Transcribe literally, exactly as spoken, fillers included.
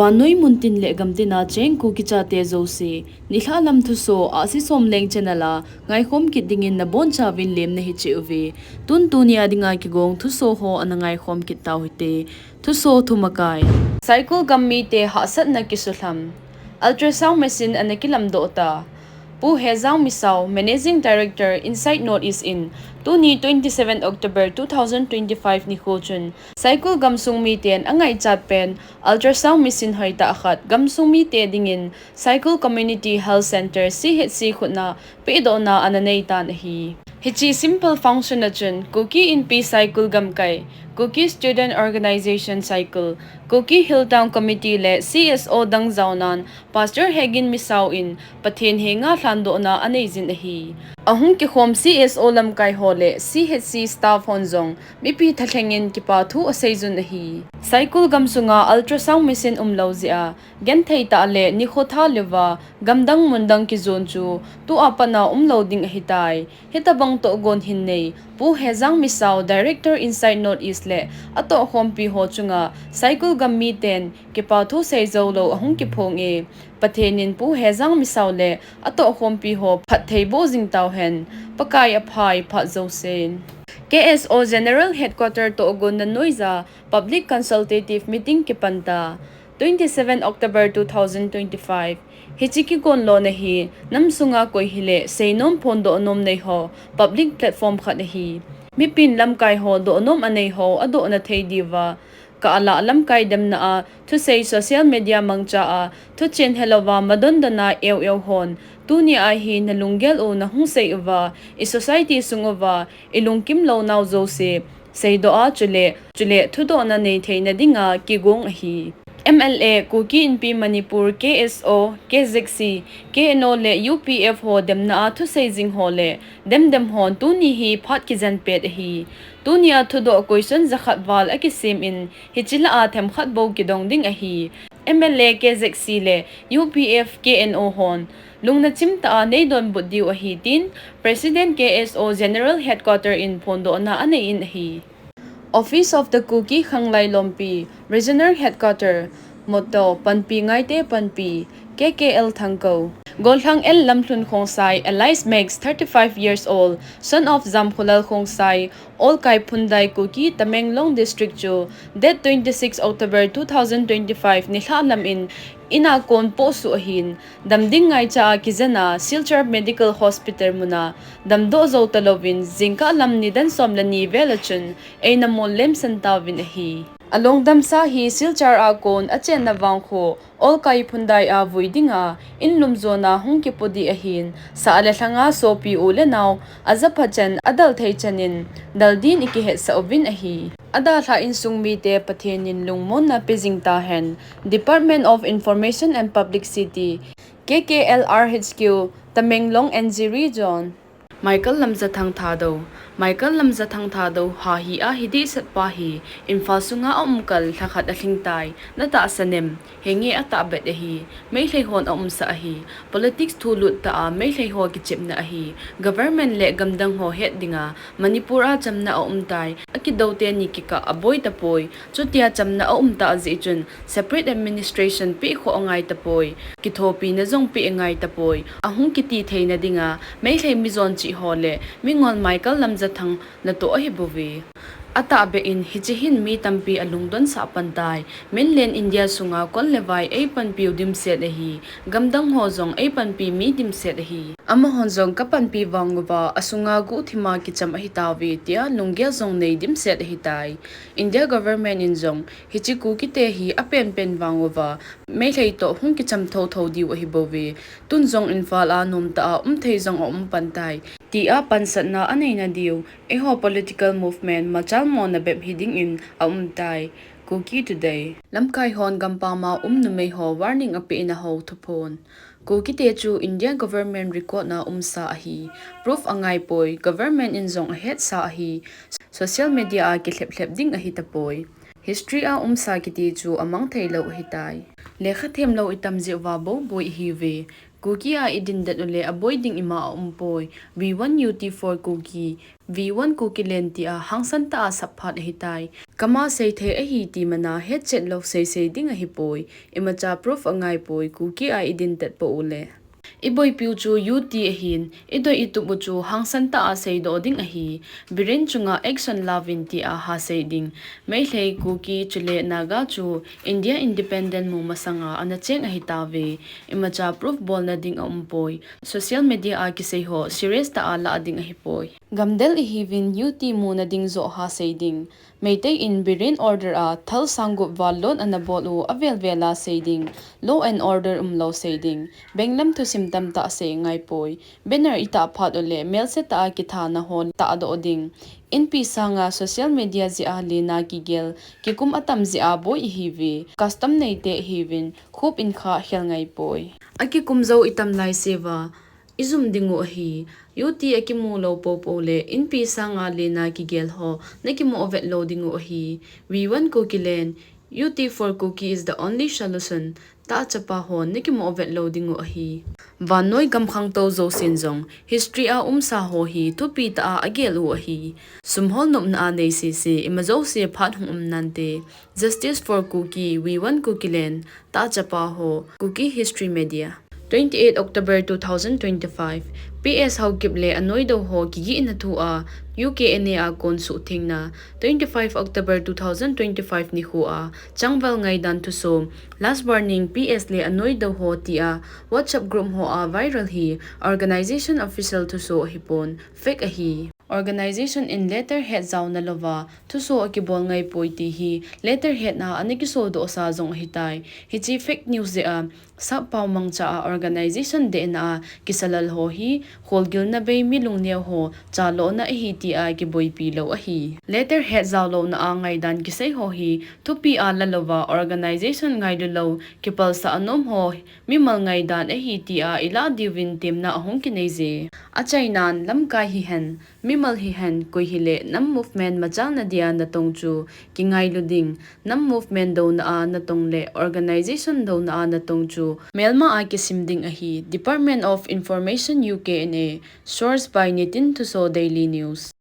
Vannoi muntin le gamtina cheng Kuki chate jouse, nilhah lam thuso, Ahsi Somleng channel a ngaikhom kit dingin nabonchauvin lemna hiche uve. Tun tunia dinga kigong thuso ho ana ngaikhom kit tau hite. Thuso thumakai. Saikul gam mite hahsatna kisuhlham. Ultrasound machine ana kilamdoh ta. Pu Hejang Misao, Managing Director, Insight North East in, tuni twenty-seven October two thousand twenty-five nikho chun, Saikul gamsung miten angaichat pen ultrasound machine hoitah khat gamsung mite dingin Saikul Community Health Center, C H C, khutna pehdohna ana neitan ahi. Hiche simple function a chun Kuki Inpi Saikul Gamkai, Kuki Student Organization Saikul, Kuki Hill Town Committee le C S O dang jaonan Pastor Hegin Misao in Pathen henga lhandohna aneijin ahi. Ahung kikhom C S O lamkai ho le C H C staff hon jong mipi thalhengin kipathu aseijun ahi. Saikul gamsunga ultrasound machine umlou jeh a, genthei tah le nikho tha louva gamdang mundang kijon chu tua pat a umlou ding ahitai. Hitobang tohgon hin nei Pu Hejang Misao, Director, Insight North East le atohkhompi ho chunga Saikul gam miten kipathu seijou lou ahung kiphong e. Pathen in Pu Hejang Misao le atohkhompi ho phattheiboh jing tauhen. Pakai aphai phat jousen. K S O General Headquarter tohgonna noija Public Consultative Meeting kipanta. Twenty-seven October two thousand twenty-five. Hiche kigon lona hi nam sunga koi hile seinom phondoh nom nei ho public platform khat ahi. Mipin lamkai ho dohnom anei ho adohna thei diuva, kah a lah lamkai demna a thusei social media mangcha a thuchen helouva madondona eu eu hon, tunia hi nalunggel u nahung sei uva, i society sung uva ilungkim lou nau jouse seidoh a, chule, chule thudohna nei theina dinga kigong ahi. M L A, Kuki Inpi Manipur, K S O, K Z C, K N O le U P F ho demna a thusei jing ho le demdem hon tuni hi phat kijen pet ahi. Tunia thudoh question jakhat val akisem in, hiche lah a themkhat bou kidong ding ahi. M L A, K Z C le U P F, K N O hon lungna chimtah a neidonbut diu ahi tin President, K S O General Headquarter in phondohna anei in ahi. Office of the Kuki Khanglai Lompi, Regional Headquarter, motto, Panpi Ngaite Panpi, K K L Thangkou. Golhang L Lamlhun Khongsai, alias Max, thirty-five years old, son of Jamkhulal Khongsai, Olkai Phundai Kuki, Tamenglong District chu date twenty-six October two thousand twenty-five nilhah lam in ina kon pohsuh ahin, damding ngaicha a kijena Silchar Medical Hospital muna damdoh jou talouvin, jingkah lam nidan som le ni vel a chun eina mol lemsan tauvin ahi. Alongdamsa hi Silchar a kon achenna vang kho Olkai Phundai a vui dinga in lumjona hung kipo ding ahin, sah le lhanga sopi u le nau ajapha chan adal thei chanin dal din ikihetsah uvin ahi. Adalhah insung mite Pathen in lungmonna pe jing tahen. Department of Information and Publicity, K K L R H Q, Tamenglong N G Region. Michael Lamjathang Thadou. Michael Lamjathang Thadou, Hahi a hi dehset pa hi Imphal sunga aum kal lhakhat alhing tai. Natahsan em? Henge atahbeh ahi. Meitei hon aumsah ahi. Politics thulut tah a Meitei ho kichepna ahi. Government le gamdang ho het dinga Manipur a chamna aum tai. Akidou teni kikah aboi tapoi. Chutia chamna aum tah jeh chun separate administration peh khoh angai tapoi. Kithopina jong peh angai tapoi. Ahung kiti theina dinga Meitei mijon chih ho le mingol Michael Lamjathang natoh ahi bouve. Atahbeh in hiche hin mi tampi alungdonsah pan tai. Mainland India sunga kol le vai eipanpiu dimset ahi. Gamdang ho jong eipanpi mi dimset ahi. Amahon jong kapanpi vang uva asunga guhthima kicham ahi tauve tia lunggel jong nei dimset ahi tai. India government in jong hiche Kuki te hi apenpen vang uva Meitei toh hung kicham thotho diu ahi bouve. Tun jong Imphal a nomtah a um thei jong aum pan tai, tia pansatna aneina diu eiho political movement machalmona bep hi dingin aum tai. Kuki Today. Lamkai hon gampam a um numei ho warning apeh in aho thuphon. Kuki te chu India government record na umsa ahi. Proof angai poi, government in jong ahetsa ahi. Social media a kilhep lhep ding ahi tapoi. History a umsa kiti chu amang thei lou ahi tai. Lekha them lou itam jeh uva bou boi ihiuve. Kuki a idin det uleh aboi ding ima aumpoi. We want U T for Kuki, we want Kuki land tia hangsan tah a sap phat ahitai. Kama seithei ahi ti mana hetchet lou seisei ding ahipoi. Imacha proof angaipoi, Kuki a idin det pou uleh. Iboipiu chu U T ahin, idoi itup u chu hangsan tah a seidoh ding ahi. Biren chunga action lauvin tia hasei ding. Meitei, Kuki chule Naga chu India independent mu masanga ana cheng ahitauve. Imacha proof bolna ding aumpoi. Social media a kisei ho serious tah a la ding ahipoi. Gamdel ihiuvin U T muna ding joh hasei ding. Meitei in Biren order a thal sang gup val loan ana bol u avel vel a sei ding. Law and order umlou sei ding. Benglam thusim tamtah sei ngaipoi. Banner itah phat uleh melse tah a kithana ho tahdoh ding. Inpi sanga social media jeh a lena kigel, kikum atam jeh a boi ihiuve. Custom neite ihiuvin, khup in kha hel ngaipoi. Akikum jou itam laiseuva ijum dingu ahi. U T akimu lou poupou leh inpi sanga lena kigel ho nakimu vet lou dingu ahi. We want Kuki land, U T for Kuki is the only solution. Tahchapa ho nakimu vet lou dingu ahi. Vannoi gam khangtou jousen jong history a umsa ho hi thupi tah a agel u ahi. Sum holnopna a nei sese, ima jouse phat hung um nante. Justice for Kuki, we want Kuki land. Tahchapa ho, Kuki History Media. Twenty-eight October two thousand twenty-five, P S Haokip le anoidou ho kigihna thu a U K N A a kon suhthengna. Twenty-five October two thousand twenty-five nikho a Changval Ngaidan thuso, Last Warning P S le anoidou ho tia WhatsApp group ho a viral hi organization official thuso ahipon, fake ahi. Organization in letterhead jaona louva thuso akibol ngaipoi ti hi letterhead na ana kisodoh sa jong ahitai. Hiche fake news jeh a sappao mangcha a organization dehna a kisa lal ho hi kholgilna bei, mi lungneo ho chalona ahi tia kiboipi lou ahi. Letterhead jaolouna a ngaidan kisei ho hi thupi a la louva organization ngailu lou, kipalsah anom ho mimal ngaidan ahi tia ilah diuvin temna ahung kinei je. Achainan lamkai hihen, mimal hihen, koi hile nam movement machalna dia natong chu kingailu ding. Nam movement douna a natong le organization douna a natong chu melma a kisim ding ahi. Department of Information, U K N A. Source by Nitin Thuso, Daily News.